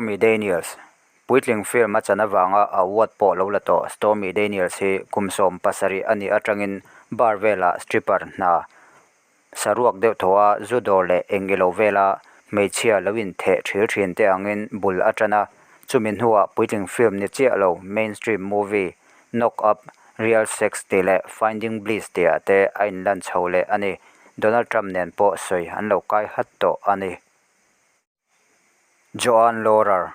Stormy Daniels, Puitling film a chan avanga award pawh lo la tawh Stormy Daniels hi kum 17 a nih atangin bar velah stripper hna saruak deuh thaw a zu dawr leh eng ilo vela hmeichhia lo intheh thil thin te angin bul a tan a, chumi hnuah puitling film ni chiah lo mainstream movie Knock Up, Real Sex tih leh Finding Bliss tihah te a inlan chho leh a ni. Donald Trump nen pawh sawi an lo kai hat tawh a ni. Joan Laurer,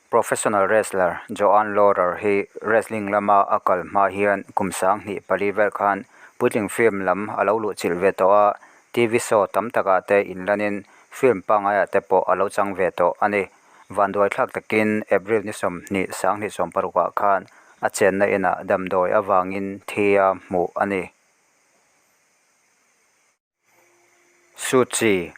Professional wrestler Joan Laurer hi wrestling lama a kal hma hian kum 2004 vel khan puitling film lam a lo luhchilh ve tawh a, TV show tam takah te inlanin film pangaiah te pawh a lo chang ve tawh a ni. Vanduaithlak takin April ni 20 2016 ah khan a chenna inah damdawi avangin thi a hmuh a ni. Suu Kyi,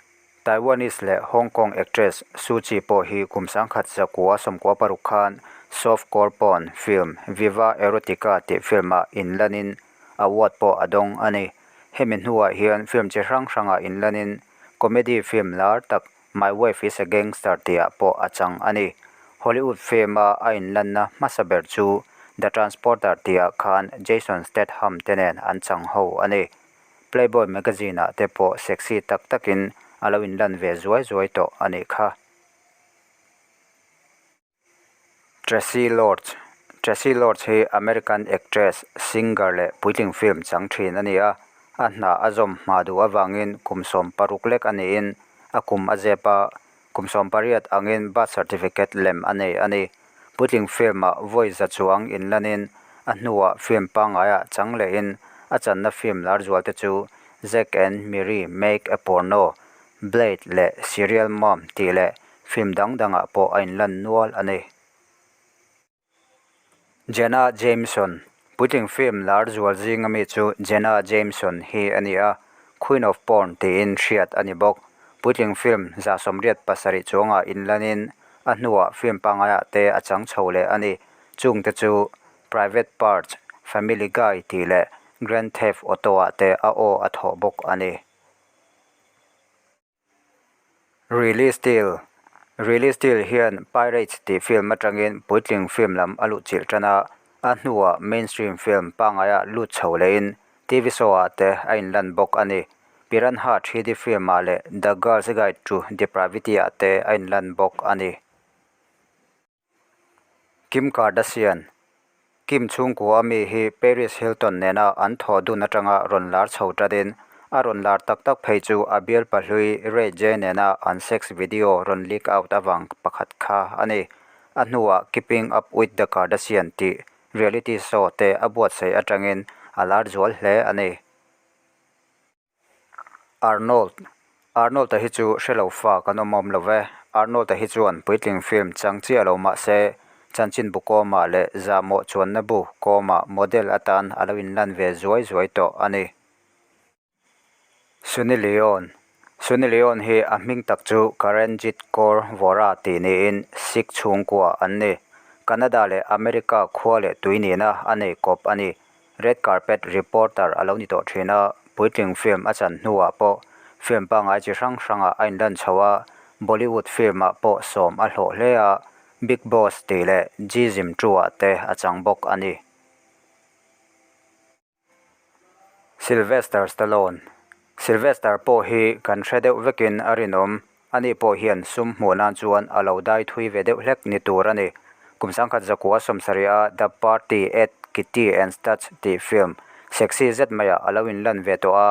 Taiwanese leh Hong Kong actress Suu Kyi pawh hi kum 1996 khan softcore porn film Viva Erotica tih film-ah inlanin award pawh a dawng a ni. Hemi hnuah hian film chi hrang hrangah inlanin comedy film lar tak My Wife is a Gangster tihah pawh a chang a ni. Hollywood film-a a inlanna hmasa ber chu The Transporter tihah khan Jason Statham te nen an chang ho a ni. Playboy magazine-ah te pawh sexy tak takin a lo inlan ve zuai zuai tawh a nih kha. Tracy Lords Tracy Lords hi American actress, singer leh puitling film chang thin a ni a. A hna a zawm hma duh avangin kum 16 lek a niin a kum a zep a, Kum 18 angin birth certificate lem a nei a ni. Puitling film-ah vawi za chuang inlanin a hnuah film pangaiah chang lehin a channa film lar zualte chu Zack and Miri Make a Porno, Blade leh Serial Mom tih leh film dang dangah pawh a inlan nual a ni. Jenna Jameson, Puitling film lar zual zinga mi chu Jenna Jameson hi a ni a, Queen of Porn tiin hriat a ni bawk. Puitling film 87 chuangah inlanin a hnuah film pangaiah te a chang chho leh a ni. Chungte chu Private Parts, Family Guy tih leh Grand Theft Auto-ah te a aw a thawh bawk a ni. Riley Steele Riley Steele hian Pirates tih film atangin puitling film lam a luhchilh tan a, a hnuah mainstream film pangaiah lut chho lehin TV show-ah te a inlan bawk a ni. Piranha 3D film-ah leh The Girl's Guide to Depravity-ah te a inlan bawk a ni. Kim Kardashian, Kim chhungkua ami hi Paris Hilton nena an thawh dun atanga rawn lar chho tatin a rawn lar tak tak phei chu a bial pahlui Ray J nena an sex video rawn leak out avang pakhat kha a ni. A hnuah Keeping Up With The Kardashian tih reality show te a buatsaih atangin a lar zual hle a ni. Arnold Arnold-a hi chu hre lo fa kan awm awm lo ve. Arnold-a hi chuan puitling film chang chiah lo mah se, chanchinbu kawmah leh zahmawh chuanna bu kawmah model atan a lo inlan ve zuai zuai tawh a ni. Sunny Leone Sunny Leone hi a hming tak chu Karenjit Kaur Vohra tih niin Sikh chhungkua an ni. Canada leh America khua leh tui nihna a nei kawp a ni. Red Carpet Reporter a lo ni tawh thin a, puitling film a chan hnuah pawh film pangngai chi hrang hrangah a inlan chho a, Bollywood film-ah pawh sawm a hlawh hle a, Big Boss tih leh Jism 2-ah te a chang bawk a ni. Sylvester Stallone Sylvester pawh hi kan hre deuh vekin a rinawm. Ani pawh hian sum hmuh nan chuan a lo dai thui ve deuh hlek ni tur a ni. Kum 1970 a The Party at Kitty and Studs tih film sexy zet maiah a lo inlan ve tawh a,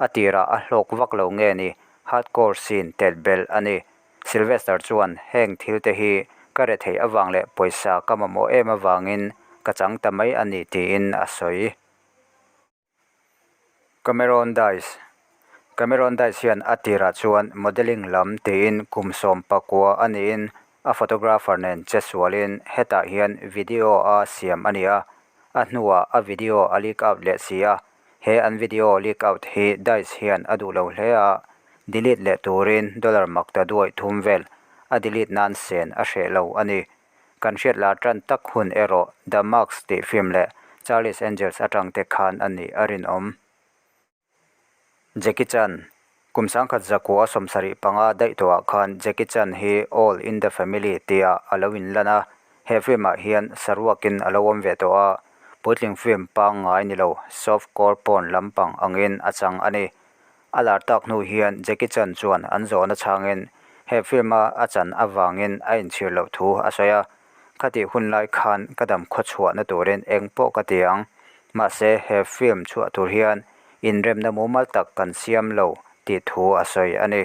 a tirah a hlawk vak lo nge ni, hardcore scene telh belh a ni. Sylvester chuan heng thil te hi ka re theih avang leh pawisa ka mamawh em avangin ka chang ta mai a ni tiin a sawi. Cameron Diaz Cameron Diaz hian a tirah chuan modelling lam tiin kum 19 a niin a photographer nen che sualin hetah hian video a siam a ni a, a hnuah a video a leak out leh si a, he an video leak out hi Diaz hian a duh lo hle a, delete leh turin dollar mak ta duaih thum vel a delete nan sen a hreh lo a ni. Kan hriat lar tan tak hun erawh The Mask tih film leh Charlie's Angels atang te khan a nih a rinawm. Jackie Chan. Kum 1975 daih tawhah khan Jackie Chan hi All in the Family tihah a lo inlan a, he film-ah hian saruakin a lo awm ve tawh a, puitling film pangngai ni lo soft core porn lampang angin a chang a ni. A lar tak hnu hian Jackie Chan chuan an zawhna chhangin he film-a a chan avangin a inchhir loh thu a sawi a, Khatih hun lai khan ka dam khawchhuahna turin eng pawh ka ti ang. Mahse, he film chhuah tur hian inremna mumal tak kan siam lo tih thu a sawi a ni.